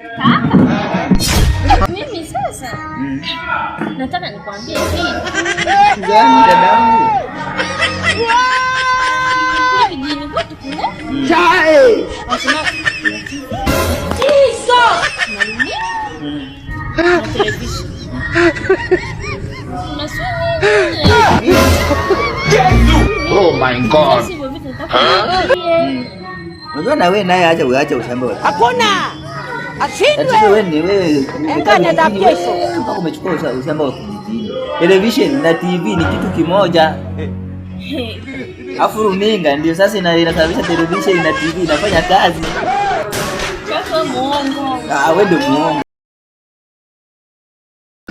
Kaka, mimi sasa nataka nikwambie hivi. Gani, dadangu? Kule kijijini kwetu kule wanasema kuna TV, kuna runinga na television. Kuna swimming. Oh my God. Sasa hivyo vitu nataka niambie. Unajua na wewe naye acha uache ushamba wa. Hakuna Tatizo ashindwe. wewe ni wewe Engane na kijijini, kesho. wewe mpaka umechukua ushamba wa kijijini. Television na TV ni kitu kimoja. Afu runinga ndio sasa inasababisha television na TV inafanya kazi. Kaka, muongo. Ah, wewe ndio muongo.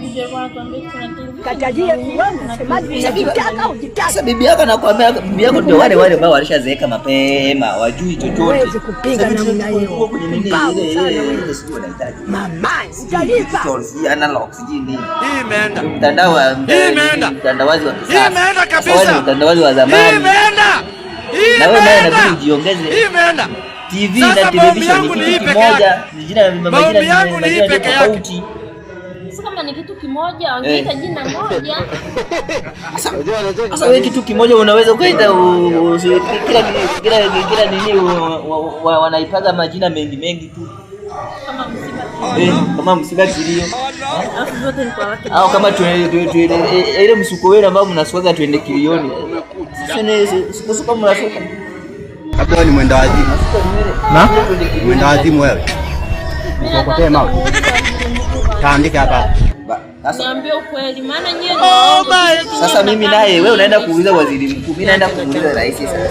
Bibi alikuwa anatuambia kuna television. Katajie kuona semaji unajitaka ujitaka. Sasa bibi yako anakuambia, bibi yako ndio wale wale ambao walishazeeka mapema, wajui chochote. Huwezi kupiga Sasa vitu namna hiyo. tuko kwenye nini Mpumbavu ile sana ile wewe. ile sijui wanahitaji. Mama, utalipa. Digital, sijui analog, sijui nini. Hii imeenda. Mtandao wa Hii imeenda. mtandawazi wa kisasa. Hii imeenda kabisa. Sasa wale mtandawazi wa Hii zamani. imeenda. Hii Na wewe naye imeenda. inabidi ujiongeze. Hii imeenda. TV Sasa na maombi television ni yangu ni kitu hii peke kimoja. yake. Jina majina Maombi yangu ni hii majina peke yake. tofauti. Sasa kama ni kitu kimoja wangeita jina moja. Sasa wewe kitu kimoja unaweza ukaita kila nini wanaipaga majina mengi mengi tu. Kama msiba. Eh, kama msiba kilio. Alafu vyote ni kwa watu. Au kama ile msuko wenu ambao mnasukaga tuende kilioni. Sasa ni kusuka mnasuka. Labda wewe ni mwenda wazimu. Na? Mwenda wazimu wewe. Mimi Ukokotee nataka mawe. kuuliza waziri mkuu. Taandika hapa. Sasa Niambie ukweli maana nyie ni Oh waongo. my Sisi sasa mimi mnakaa naye wewe unaenda mjini. kuuliza waziri mkuu, mimi naenda kumuuliza rais sasa.